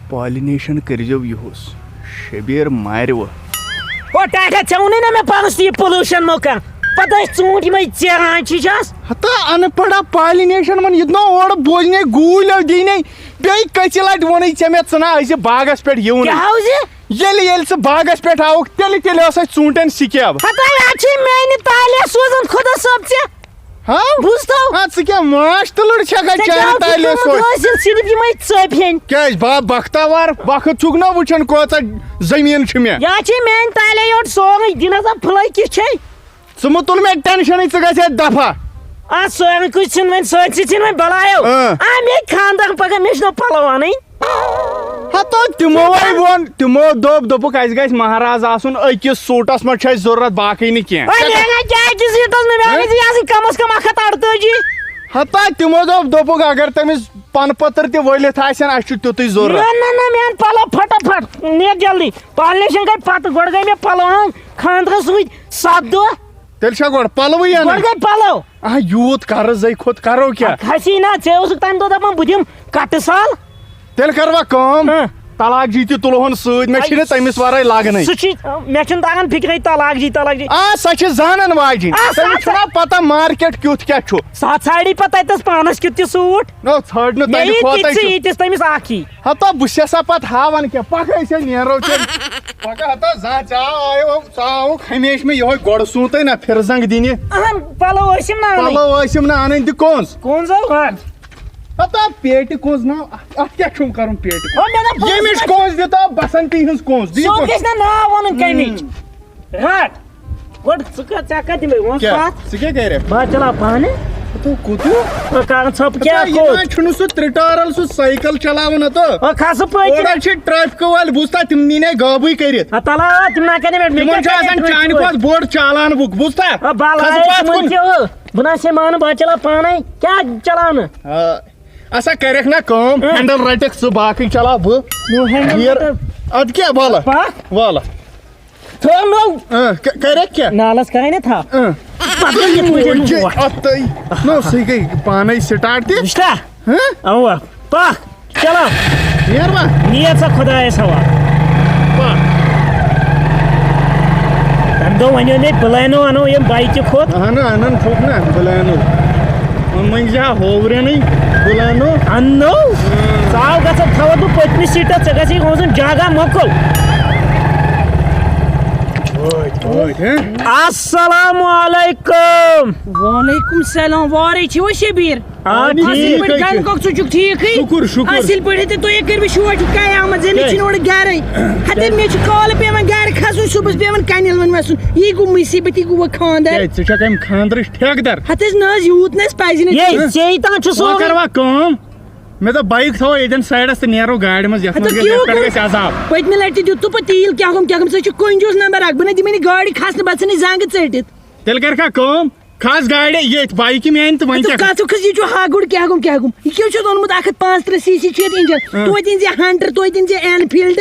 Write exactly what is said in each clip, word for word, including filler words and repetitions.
Pollination کٔرۍزیو یِہُس۔ شبیر مارِ وۄنۍ۔ او ٹاٹھا، ژےٚ ووٚنُے نہ مےٚ پانَس تہِ یہِ پولوٗشن مۄکھ۔ پتہٕ ٲسۍ ژوٗنٛٹھۍ یِمَے ژیران چھِ، چھِ آز۔ ہتا اَن پڑھا پالِنیشن وَن یہِ نہ اورٕ بوزنے گوٗلۍ دی نے۔ بیٚیہِ کٔژِ لٹہِ ووٚنُے ژےٚ مےٚ ژٕ نہ ٲسۍ باغس پٮ۪ٹھ یِوُن۔ کیٛاہ ہاوزِ؟ ییٚلہِ، ییٚلہِ ژٕ باغس پٮ۪ٹھ آوُکھ، تیٚلہِ، تیٚلہِ ٲس اَسہِ ژوٗنٛٹھٮ۪ن سِکیب۔ ہتا اَتھ چھِ میٛانہِ تالے سوزان خۄدا صٲب ژےٚ۔ ہاں؟ بوٗزتھو؟ ہاں، ژٕ کیٛاہ ماچھ تُلُر چھکھا ژےٚ چانہِ کیٛاہ تالے اوس سوز؟ حٲصِل صرف یِمَے ژٔپۍ ہیٚنۍ۔ کیٛازِ با بختاوار وقت چھُکھ نہ وٕچھان کۭژاہ زٔمیٖن چھِ مےٚ؟ یا چھے میٛانہِ تالے یوت سورُے، دِنَس ہا پھٕلَے کِژھ چھے؟ ژٕ مہٕ تُل مےٚ ٹٮ۪نشَنٕے، ژٕ گژھ ہے دفعہ۔ آ، سورُے کُس ژھٕن وۄنۍ سٲرسٕے ژھٕن وۄنۍ بَلایو۔ اۭں۔ آ، مےٚ خانٛدر پَگاہ، مےٚ چھُنہ پَلو اَنٕنۍ۔ ہتو تِمو ہے ووٚن، تِمو دوٚپ، دوٚپُکھ، "اَسہِ گژھِ مہراز آسُن أکِس سوٗٹس منٛز، چھُ اَسہِ ضروٗرت، باقٕے نہٕ کینٛہہ۔" وۄنۍ مےٚ گژھِ کیٛازِ زیٖٹھس نہٕ، مےٚ گژھِ یہِ آسٕنۍ کم از کم اکھ ہتھ ارتٲجی۔ ہتا تِمو دوٚپ، دوٚپُکھ، "اگر تٔمِس پنہٕ پٔتٕر تہِ ؤلِتھ آسن، اَسہِ چھُ تیُتُے نہ، ضروٗرت۔" نہ، نہ، مےٚ اَن پلو پھٹا پھٹ، نیٖر جلدی۔ پالنیشن گٔے پتہٕ، گۄڈٕ گٔے مےٚ پلو اَنٕنۍ خانٛدرس سۭتۍ ستھ دۄہ۔ تیٚلہِ چھا گۄڈٕ پلوٕے گۄڈٕ اَنٕنۍ؟ گٔے پلو۔ آ، یوٗت قرض ہے کھوٚت، کرو کیٛاہ؟ اکھ حسیٖنا، ژےٚ اوسُکھ تَمہِ دۄہ دَپان، "بہٕ دِمہٕ کَٹہٕ سال۔" تیٚلہِ کَروا کٲم؟ ہاں۔ طلاق جی تہِ تُلہون سۭتۍ، مےٚ چھِنہٕ تٔمِس وَرٲے لَگنٕے۔ سُہ چھُ، مےٚ چھُنہٕ تَگان فِکرے طلاق جی، طلاق جی۔ آ، سۄ چھِ زانَن واجِنۍ۔ آ، سۄ تٔمِس چھُنہ پَتہ مارکیٹ کیُتھ کیٛاہ چھُ۔ سۄ ژھانٛڈی پَتہٕ تَتہِ تَس پانَس کیُتھ تہِ سوٗٹ۔ نو، ژھانٛڈنہٕ مےٚ تَمہِ یی کھۄتَے تِژھ چھُ۔ ییٖتِس تٔمِس اَکھ یی۔ ہتا بہٕ چھَسا پَتہٕ ہاوان کیٛاہ؟ پَکھ أسۍ ہے نیرو تیٚلہِ۔ پَکھ ہتا زانٛہہ ژےٚ آیو، ژٕ آوُکھ ہمیشہِ مےٚ یِہوٚے گۄڈٕ سوٗنٛتٕے نہ پھِرزنٛگ دِنہِ۔ اہن، پَلو ٲسِم نہٕ اَنٕنۍ۔ پَلو ٲسِم نہٕ اَنٕنۍ، دِ کونٛز۔ کونٛز ہا؟ ہتا پیٹہِ کونٛز نا، اَتھ، اَتھ کیٛاہ چھُم کَرُن پیٹہِ کونٛز؟ ہو، مےٚ دوٚپ، ییٚمِچ کونٛز دِ تو بَسَنتی ہٕنٛز کونٛز، دِ سیوٚد کونٛز۔ گژھِ نہ ناو وَنُن کَمِچ۔ ہُم۔ رَٹ۔ گۄڈٕ ژٕ کَتھ، ژےٚ کَتھ دِمَے وۄنۍ کیٛاہ؟ پَتھ؟ ژٕ کیٛاہ کَرَکھ؟ بہٕ ہا چلاو پانہٕ۔ ہَتو کوٗتاہ؟ بہٕ کَرٕ ژھۄپہٕ کیٛاہ ہَتو یہِ کوٚت؟ نا چھُنہٕ سُہ ترٛٹارَل، سُہ سایکل چلاوان ہَتو۔ او کھسہٕ پٔتۍ کِنۍ۔ اورٕ چھِ ٹرٛیفکہٕ وٲلۍ، بوٗزتھا، تِم نی نے غٲبٕے کٔرِتھ۔ ہَتہٕ علاوٕ تِم نا کَرن مےٚ، مےٚ تِمَن کیٛاہ چھُ کَرن آسان ترٛٹھ چانہِ وٲلۍ؟ کھۄتہٕ بوٚڑ چالان بُک، بوٗزتھا؟ او بَلاے کھسہٕ پَتھ تِمَن کُن۔ تہِ، او۔ بہٕ نہ سا مانہٕ، بہٕ ہا چلاو پانَے۔ کیٛاہ چلاونہٕ؟ آ، اَسا کَرٮ۪کھ نا کٲم، اۭں۔ ہینڈل رَٹٮ۪کھ ژٕ، باقٕے چلاو بہٕ۔ نو ہینڈل ییر۔ رَٹَکھ۔ اَدٕ کیٛاہ، وَلہٕ۔ پَکھ۔ وَلہٕ۔ تھٲو نو۔ اۭں، ک-، کَرٮ۪کھ کیٛاہ؟ نالَس کَرے نا تھَپھ۔ اۭں۔ پَتہٕ گٔے یِتھ پٲٹھۍ یہِ ووٹ۔ اَتھ تٔے۔ نو، سُہ گٔے پانَے سٹارٹ تہِ۔ وٕچھتا؟ ہہ؟ اَوا۔ پَکھ۔ چلاو۔ نیر ما؟ نیر سا خۄدایَس حوالہٕ۔ پَکھ۔ تَمہِ دۄہ وَنیو مےٚ بٕلینو اَنو ییٚمہِ بایکہِ کھۄت۔ اَہَن، اَنان چھُکھ نا بٕلینو۔ وۄنۍ مٔنٛزۍ ہا ہوورٮ۪نٕے بٕلینو۔ اَننو؟ اۭں۔ ژٕ آو گژھان تھاوَتھ بہٕ پٔتمہِ سیٖٹَس، ژےٚ گژھی کٲنٛسہِ ہُنٛد جگہ مۄکُل۔ وٲتۍ، وٲتۍ، ہہ؟ السلام علیکم۔ وعلیکم السلام، وارے چھِوا شبیر؟ آ، اَصٕل ٹھیٖک پٲٹھۍ حظ چھِ۔ گَرٕ کۄکھ ژٕ چھُکھ ٹھیٖکٕے؟ شُکُر، شُکُر۔ اَصٕل پٲٹھۍ تہٕ تُہۍ کٔرِو شوق قیامت زِ مےٚ کیٛازِ؟ چھِنہٕ اورٕ گَرَے۔ ہَتہٕ کیٛازِ؟ مےٚ چھُ کالہٕ پٮ۪وان گَرٕ کھَسُن، صُبحَس پٮ۪وان کَنٮ۪ل وَن وَسُن۔ یی گوٚو مُصیٖبت، یی گوٚو وۄنۍ خانٛدر۔ کیٛازِ؟ ژٕ چھَکھ اَمہِ خانٛدرٕچ ٹھیکہٕ در؟ ہَتہٕ حظ نہ حظ، یوٗت نہٕ حظ پَزِ نہٕ ہے، کینٛہہ۔ ژے تام چھُ وۄنۍ سورُے۔ کَر وۄنۍ کٲم؟ مےٚ دوٚپ بایِک تھاوو ییٚتٮ۪ن سایڈَس تہٕ نیرو گاڑِ منٛز، یَتھ ہَتہٕ منٛز گژھِ، کیٛاہ یَتھ پٮ۪ٹھ کوٚر؟ گژھِ عذاب۔ پٔتمہِ لَٹہِ تہِ دیُت ژٕ پَتہٕ تیٖل، کیٛاہ گوٚم، کیٛاہ گوٚم، ژٕ چھُکھ کٔنٛجوٗس نمبر اَکھ۔ بہٕ نَے دِمے نہٕ گاڑِ کھَسنہٕ، بہٕ ژھٕنَے زنٛگہٕ ژٔٹِتھ۔ تیٚلہِ کَرِ کھا کٲم؟ کھس گاڑِ ییٚتھۍ بایکہِ میانہِ تہٕ وۄنۍ تہٕ کیٛاہ؟ کَتھ ژٕ کھس، یہِ چھُ ہاگُڑ کیٛاہ گوٚم، کیٛاہ گوٚم؟ یہِ کیٛاہ چھُ اوٚنمُت اَکھ ہَتھ پانٛژترٕٛہ سی سی چھُ یَتھ engine؟ اۭں۔ توتہِ أنۍ زِ Hunter، توتہِ أنۍ زِ Enfield۔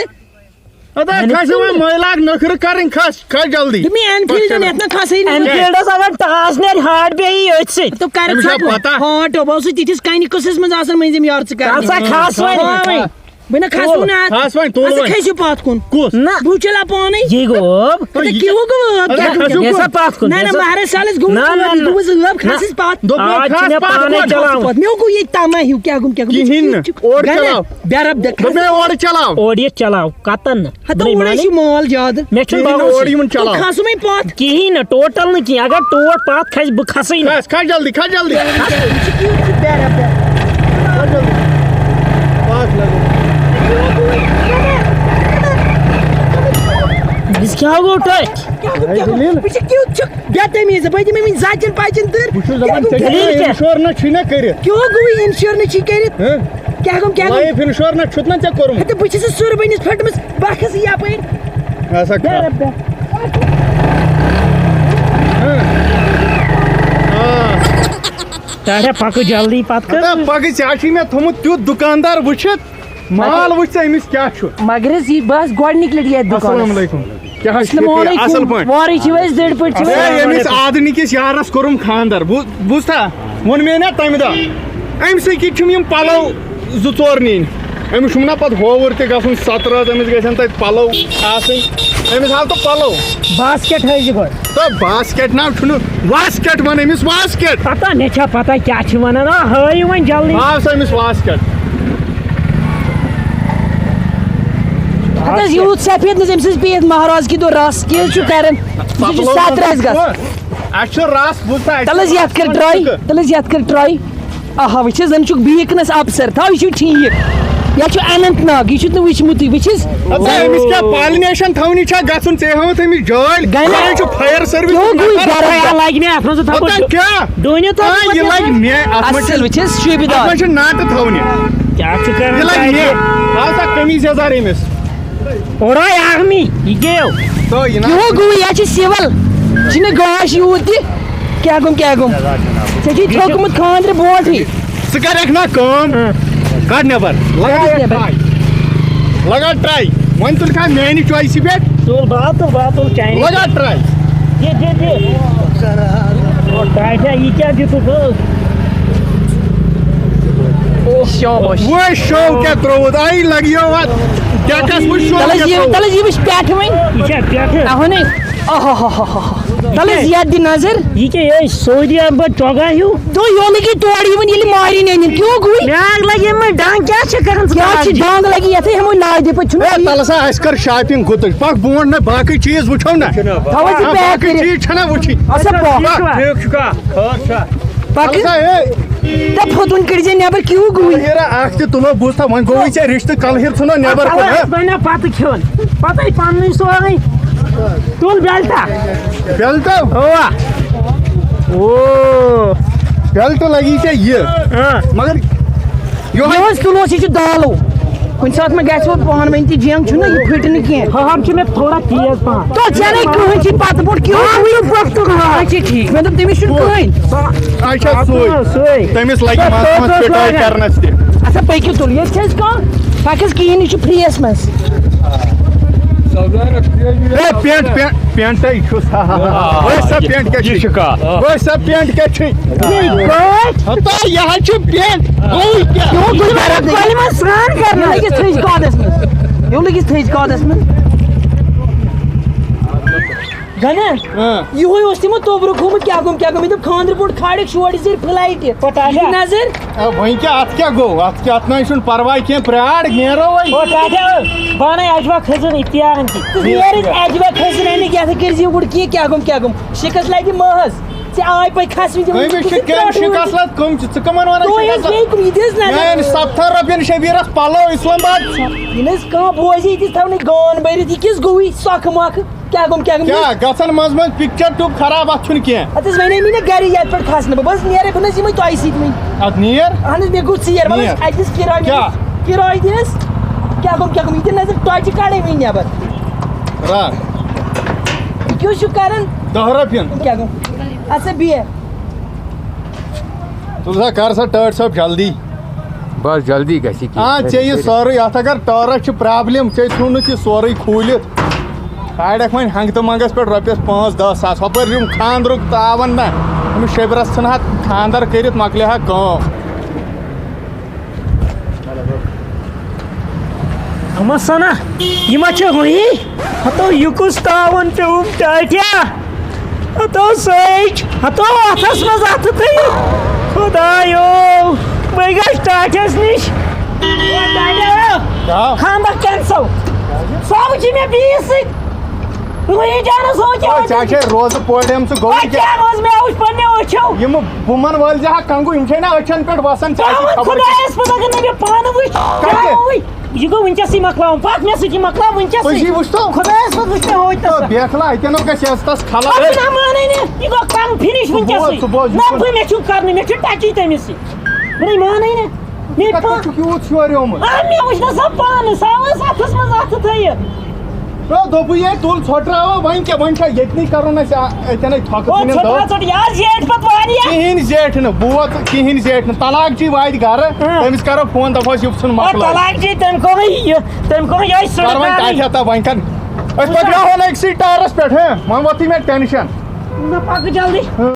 اَدا Enfield۔ کھس وۄنۍ مٲلۍ لاگ نٔکھرٕ کَرٕنۍ، کھس، کھس جلدی۔ دوٚپمَے Enfield کھس۔ یَتھ نہ کھسٲنی۔ Enfield-س اگر ٹاس نیرِ ہاٹ بیٚیہِ یی أتھۍ سۭتۍ۔ تہٕ کَرٕ أمِس چھا ژھۄپہٕ۔ پَتہ؟ ہاٹ، بہٕ اوسُس تِتھِس کَنہِ قٕصَس منٛز آسان مٔنٛزِم یارٕ ژٕ کَرٕ۔ کَر سا کھس وۄنۍ۔ ہاوٕے۔ بہٕ نہ کھسہٕ نہٕ اَتھ۔ کھس وۄنۍ، تُل اَتھ وۄنۍ۔ کھٔسِو پَتھ کُن۔ کُس؟ نہ۔ بہٕ چلاو پانے۔ یہِ گوٚو ٲب۔ اَدٕ کیٛاہ گوٚو ٲب؟ اَدٕ کیٛاہ گوٚو؟ کھٔسِو کُن۔ نہ، نہ، مہراج سالس گوٚو نہ، نہ، ٲب، نہ۔ یہِ گوٚو ٲب، نہ۔ کھسس پَتھ۔ دوٚپمَے آز کھس چھِنہٕ پَتھ پانے کُن۔ چلاوُن۔ مےٚ گوٚو ییٚتہِ تَماہ ہیوٗ، کیٛاہ گوٚم، کیٛاہ گوٚم؟ کِہیٖنۍ نہٕ۔ اورٕ گَرا، چلاو۔ بیرب دِ کھس۔ دوٚپمَے اورٕ چلاو۔ اورٕ یہِ چلاو، کَتَن نہٕ؟ ہَتہٕ بہٕ اورَے مانَے۔ چھُ مال زیادٕ۔ مےٚ چھُنہٕ کِہیٖنۍ نہٕ، بَغٲر اورٕ یِمَن چلاو۔ کھسُن وۄنۍ پَتھ۔ کِہیٖنۍ نہٕ، ٹوٹل نہٕ کِہیٖنۍ۔ اگر ٹوٹھ پَتھ کھسہِ، بہٕ کھسٕے نہٕ۔ کھس، کھس جلدی، کھس جلدی۔ یہِ چھُ کیُتھ چھُ بیرب دِ۔ کھس جلدی۔ پَتھ لَگو۔ أمِس کیٛاہ گوٚو تۄہہِ؟ کیٛاہ گوٚو، کیٛاہ گوٚو؟ دٔلیٖل؟ بہٕ چھُس کیُتھ چھُکھ بے تمیٖز، بہٕ دِمہٕ أمِس زَچَن پَچَن دٔر۔ بہٕ چھُس دَپان، کیٛاہ گوٚو، ژےٚ کیٛاہ گوٚو؟ دٔلیٖل کیٛاہ؟ اِنشور نہ چھُے نہ کٔرِتھ۔ کیٛاہ گوٚو؟ کیٛاہ گوٚو، کیٛاہ گوٚو؟ لایِف اِنشور نہ چھُتھ نہ ژےٚ کوٚرمُت۔ ہَتہٕ بہٕ چھَس سُر بٔنِتھ پھٔٹمٕژ، بہٕ کھَسہٕ یَپٲرۍ۔ اَسا کھَس۔ بیرب دِ۔ ہاں۔ آ۔ ٹاٹھا پَکہٕ جلدی پَتہٕ کر۔ ہتا پَکہٕ، ژےٚ ہا چھُے مےٚ تھوٚمُت تیُتھ دُکاندار وٕچھِتھ، مال وٕچھ ژٕ أمِس کیٛاہ چھُ۔ مگر حظ یہِ بہٕ حظ گۄڈٕنِکۍ لَٹہِ یَتھ دُکانَس۔ السلام علیکُم۔ کیٛاہ حظ چھُ؟ السلام علیکُم۔ اَصٕل پٲٹھۍ؟ وارٕے چھِو أسۍ دٔرۍ پٲٹھۍ چھِو ہے، أسۍ۔ ییٚمِس آدٕ نِکِس یارَس کوٚرُم خانٛدر، بوٗ-، بوٗزتھا؟ ووٚن مےٚ نا تَمہِ دۄہ، أمۍ سٕے کِتھ چھُم یِم پَلو زٕ ژور نِنۍ؟ أمِس چھُم نا پتہٕ ہووُر تہِ گژھُن، ستہٕ رٲژ أمِس گژھن تتہِ پلو آسٕنۍ۔ أمِس ہاو تہٕ پلو۔ باسکٹ ہٲیزِ گۄڈٕ۔ تہٕ باسکٹ ناو چھُنہٕ، واسکٹ ون أمِس، واسکٹ۔ پتہ مےٚ چھا پتہ کیٛاہ چھِ ونان؟ آ، ہٲیِو وۄنۍ جلدی۔ ہاو سا أمِس واسکٹ۔ ہتہٕ حظ، یوٗت سفید نہٕ حظ، أمِس حظ پیٚیہِ مہراز کہِ دۄہ رس، کیٛاہ حظ چھُ کران؟ یہِ چھُ ستہٕ رٲژ گژھان۔ اَسہِ چھُ رس، بوٗزتھا، اَسہِ تَلہٕ حظ چھُ یتھ کٔر رس ٹراے، تہٕ تَلہٕ حظ یتھ کٔر ٹراے۔ آہا، وٕچھ حظ، زَن چھُکھ بیٖکنَس اَپسَر۔ تھاو، یہِ چھُ ٹھیٖک۔ یا چھُ اننت ناگ، یہِ چھُتھ نہٕ وٕچھمُتٕے، وٕچھ حظ۔ ہتا، أمِس کیٛاہ پالنیشن تھاونہِ چھا گژھُن؟ ژےٚ ہاوُتھ أمِس جٲلۍ؟ گَنہِ۔ یہِ چھُ فایر سٔروِس کیٛاہ ہُنٛد گوٚو یہِ نفر۔ گرم؟ خیال لگہِ مےٚ اَتھ منٛز، ژٕ تھاو ہتا، پَتہٕ کیٛاہ؟ ڈوٗنِتھ آ، تھاو یہِ پَتہٕ۔ لگہِ مےٚ، اَتھ منٛز چھِ، اَصٕل، وٕچھ حظ، شوٗبہِ اَتھ دار۔ منٛز چھِ ناٹہٕ تھاونہِ۔ کیٛاہ چھُ کران یہِ لگہِ تۄہہِ؟ مےٚ۔ ہاو سا، قمیٖض یَزار أمِس۔ اوٚڑاے اَکھ می، یہِ کیٛاہ؟ تو یہِ نا۔ یہِ ہو گوٚو، یہِ چھِ سِول۔ چھِنہٕ گاش یوٗت تہِ۔ کیٛاہ گوٚم، کیٛاہ گوٚم؟ ژےٚ چھُے تھوٚکمُت خانٛدرٕ برونٛٹھٕے۔ ژٕ کر اکھ نا کٲم۔ ہاں۔ کڑ نٮ۪بر۔ لگا کڑ نٮ۪بر۔ ٹراے۔ لگا ٹراے۔ وۄنۍ تُل کھا میانہِ چویسہِ پٮ۪ٹھ۔ تُل، بہٕ ہا تُل، بہٕ ہا تُل چانہِ۔ لگا ٹراے۔ دِ، دِ، دِ۔ او، ٹاٹھا، یہِ کیٛاہ دِتُکھ حظ؟ شاباش۔ وۄنۍ شو کیٛاہ ترٛووُتھ؟ آیی لگیو اتھ۔ کیٛاہ کس وۄنۍ شو تَلہٕ حظ کیٛاہ یہِ، ترٛووُتھ؟ تَلہٕ حظ یہِ وٕچھ پٮ۪ٹھٕ وۄنۍ۔ یہِ چھا پٮ۪ٹھٕ؟ اہنٕے۔ آہا۔ تَلہٕ حظ یَتھ دِ نظر۔ یہِ کیٛاہ، یہِ ہے سعودی عربہٕ چۄگا ہیوٗ؟ تو یہِ لگی تورٕ یِوان ییٚلہِ مارِ نٮ۪نہِ۔ کیوں گوٚو؟ مےٚ لگہِ یِمن ڈنگ، کیٛاہ چھِ کران ژٕ کیٛاہ چھِ تَتہِ؟ ڈنگ لگی یَتھٕے ہٮ۪مو ناوِ دِتھ پٲٹھۍ چھُنہ ہے، ٹھیٖک۔ تَلہٕ سا، اَسہِ کٔر شاپِنگ گُتٕج۔ پَکھ برونٛٹھ نہ، باقٕے چیٖز وٕچھو نہ۔ تھاو حظ یہِ ہاں، پیک باقٕے کٔرِتھ۔ چیٖز چھَنہ وٕچھِنۍ۔ اچھا، پَکھ۔ ٹھیٖک چھُکھا؟ خٲر چھا؟ پَکھ۔ تَلہٕ سا، ہے۔ ژےٚ پھوٚتُن کٔڑۍ زِ نٮ۪بر، کیوں گوٚوُے؟ کلہیٖرا اکھ تہِ تُلو بوٗزتھا، وۄنۍ گوٚوُے ژےٚ رِشتہٕ کلہیٖر ژھٕنو نٮ۪بر کُن، ہہ؟ اَسہِ بنیٛاو پتہٕ کھیوٚن، پتہٕ ہے پننُے سورُے۔ تُل بیلٹا۔ بیلٹو؟ اوا۔ او۔ بیلٹہٕ لگی ژےٚ یہِ۔ ہاں۔ مگر یِہوٚے یِہوٚے کِلوٗ چھِ، یہِ چھُ دالو۔ کُنہِ ساتہٕ ما گژھِ وۄنۍ پانہٕ ؤنۍ تہِ جنگ، چھُنہ یہِ پھٕٹہِ نہٕ کینٛہہ۔ ہاں، ہم چھِ مےٚ تھوڑا تیز پہن۔ تو ژےٚ نَے کٕہٕنۍ چھی پتہٕ بوٚڑ کیوں؟ اچھا، ٹھیٖک۔ مےٚ دوٚپ تٔمِس چھُنہٕ کٕہٕنۍ۔ اچھا، سُے۔ سُے۔ تٔمِس لگہِ منٛز منٛز پِٹٲے کرنس تہِ۔ اچھا، پٔکِو تُل، ییٚتہِ چھِ اَسہِ کانٛہہ، پَکھ حظ کِہیٖنۍ، یہِ چھُ فرٛیَس منٛز۔ ہے، پینٹ، پینٹ، پینٹے چھُس۔ وۄنۍ سا پینٹ کیٛاہ چھُے؟ یہِ چھُ کَتھ۔ وۄنۍ سا پینٹ کیٛاہ چھُے؟ ہتا، یہِ حظ چھُ پینٹ۔ گوٚو کیٛاہ؟ یہِ گوٚو گُلمرگ کۄلہِ منٛز سرٛان کرنہِ۔ یہِ لٔگِس تھٔج کادس منٛز۔ یہِ لٔگِس تھٔج کادس منٛز۔ گنہ، ہاں۔ یِہوٚے اوس تِمو توٚبرُک ہومُت، کیٛاہ گوٚم، کیٛاہ گوٚم؟ یہِ دوٚپ خانٛدرٕ برونٛٹھ کھالٮ۪کھ شورِ زیٖر فٕلایٹہِ۔ پتہٕ آسیا؟ یہِ نظر۔ آ، وۄنۍ کیٛاہ، اَتھ کیٛاہ گوٚو؟ اَتھ کیٛاہ، اَتھ نہ چھُنہٕ پرواے کینٛہہ، پرٛار، نیرو وۄنۍ۔ او ٹاٹھا، بہٕ اَنَے اجوا کھٔزٕر اختیارن تہِ۔ ژٕ نیرِ اجوا کھٔزٕر اَنہِ، یَتھ کٔرۍ زِ گُڑ کہِ کیٛاہ گوٚم، کیٛاہ گوٚم؟ شِکَس لَگہِ مٲہَس۔ ژےٚ آے پَے کھَسوٕنۍ تِم، أمِس چھِ کٔمۍ شِکَس لَتھ، کٔمۍ چھِ، ژٕ کٕمَن وَنان تُہۍ شِکَس حظ لَتھ؟ بیٚیہِ کُم یہِ دِژ نہ میٛانہِ ستتھن رۄپیَن شبیٖرَس پَلو اِسلام آباد۔ یہِ نہٕ حظ کانٛہہ بوزِ، یہِ دِژ تھاونٕے گان بٔرِتھ، یہِ کِژھ گوٚوٕے سۄکھٕ مۄکھٕ؟ کیٛاہ گوٚم، کیٛاہ گوٚم؟ کیٛاہ گژھن منٛز منٛز پِکچَر ٹیوٗب خراب، اَتھ چھُنہٕ کینٛہہ۔ اَتھ حظ وَنے مےٚ نہ گَرِ یَتھ پٮ۪ٹھ کھَس نہٕ بہٕ، بہٕ حظ نیرَے، بہٕ نہ حظ یِمَے تۄہہِ سۭتۍ وۄنۍ۔ اَتھ نیر؟ اَہَن حظ، مےٚ گوٚو ژیر، وَلہٕ حظ، نیر۔ اَتہِ دِس کِراے، کیٛاہ؟ کِراے دِ حظ۔ کیٛاہ گوٚم، کیٛاہ گوٚم؟ یہِ تہِ نظر، تۄہہِ چھِ کَڑٕنۍ وٕنۍ نٮ۪بَر۔ را۔ یہِ کیٛاہ حظ چھُ کَران؟ دَہ رۄپیَن۔ کیٛاہ گوٚم؟ اَدٕ سا بیٚہہ۔ تُل سا، کر سا ٹٲٹھ صٲب جلدی۔ بس جلدی گژھِ کینٛہہ۔ آ، ژےٚ یہِ سورُے، اَتھ اگر ٹٲرَس چھِ پرابلم، ژےٚ ژھُنُتھ یہِ سورُے کھوٗلِتھ۔ کھالکھ وۄنۍ ہنٛگتہٕ منٛگس پٮ۪ٹھ رۄپیَس پانٛژھ دَہ ساس۔ ہۄپٲرۍ یِم خانٛدرُک تاوَن نہ، أمِس شبرَس ژھٕنہٕ ہا خانٛدر کٔرِتھ، مۄکلہِ ہا کٲم۔ اما سنا، یہِ ما چھِ روحی؟ ہتو، یہِ کُس تاوَن پیوٚوُم ٹاٹھیا؟ ہتو سۭتۍ، ہتو اَتھَس منٛز اَتھٕ تھٲیِتھ۔ خۄدایو، بہٕ گژھٕ ٹاٹھِس نِش۔ کیٛاہ؟ خانٛدر کینسل۔ سُہ وٕچھی مےٚ بیٚیِس سۭتۍ۔ روحی جانَس ہو کیٛاہ او، ژےٚ چھے روزٕ پورِ آمژٕ، گوٚو وۄنۍ کیٛاہ؟ کیٛاہ روز مےٚ وٕچھ پنٛنیو أچھو؟ یِم بُمَن وٲلۍ زِ ہا کنٛگوٗ، یِم چھے نہ أچھَن پٮ۪ٹھ وَسان، ژےٚ آسہِ تَوَے خبر کیٛاہ۔ خۄدایَس پَتہٕ اگر نہٕ مےٚ پانہٕ وٕچھ، کَتہِ؟ کیٛاہ وٕچھ؟ یہِ گوٚو وٕنکیٚسٕے مۄکلاوُن، پَتھ مےٚ سۭتۍ یہِ مۄکلاو وٕنکیٚسٕے۔ پٔزی وٕچھتو؟ خۄدایَس پَتہٕ وٕچھ مےٚ ہوٗتۍ تَس۔ بیکھلا، اَتٮ۪ن گژھِ عزتَس خلل۔ پَتہٕ نہ مانَے نہٕ، یہِ گوٚو کَم فِنِش وٕنکیٚسٕے۔ ژٕ بوز، ژٕ بوز، یہِ نہ، چھُنہٕ بہٕ مےٚ چھُنہٕ کَرنٕے، مےٚ چھُ ٹَچی تٔمِس سۭتۍ۔ بہٕ نَے مانَے نہٕ۔ مےٚ کَتھ پَتہٕ پٮ۪ٹھ چھُکھ یوٗت شوریومُت؟ آ، مےٚ وٕچھ نہ سا پانہٕ، سُہ آو اَسہِ اَتھَس منٛز اَتھٕ تھٲیِتھ۔ ہے، دوٚپُے یے، تُل ژھۄٹراوو، وۄنۍ کیٛاہ، وۄنۍ چھا ییٚتنٕے کَرُن اَسہِ، آ، اَتٮ۪نَے تھۄکہٕ او، ژھٕنِتھ ژھۄٹرا دَو؟ ژھۄٹھ، یہِ حظ زیٹھِ پَتہٕ واریاہ۔ کِہیٖنۍ زیٹھِ نہٕ، بوز، کِہیٖنۍ زیٹھِ نہٕ۔ طلاق جی واتہِ گرٕ، ہاں۔ تٔمِس کَرو فون، دَپوس، یہِ ژھُن او، مۄکلٲوِتھ۔ طلاق جی، تٔمۍ کوٚرُے یہِ، تٔمۍ کوٚرُے یِہوٚے کَر سُہ وۄنۍ کَرُن۔ ٹاٹھیا تہٕ وۄنۍ کَر۔ أسۍ پَکناوہون أکسٕے ٹایرَس پٮ۪ٹھ، ہہ؟ وۄنۍ ووتھٕے مےٚ ٹٮ۪نشَن۔ نہ، پَکہٕ جلدی۔ ہہ۔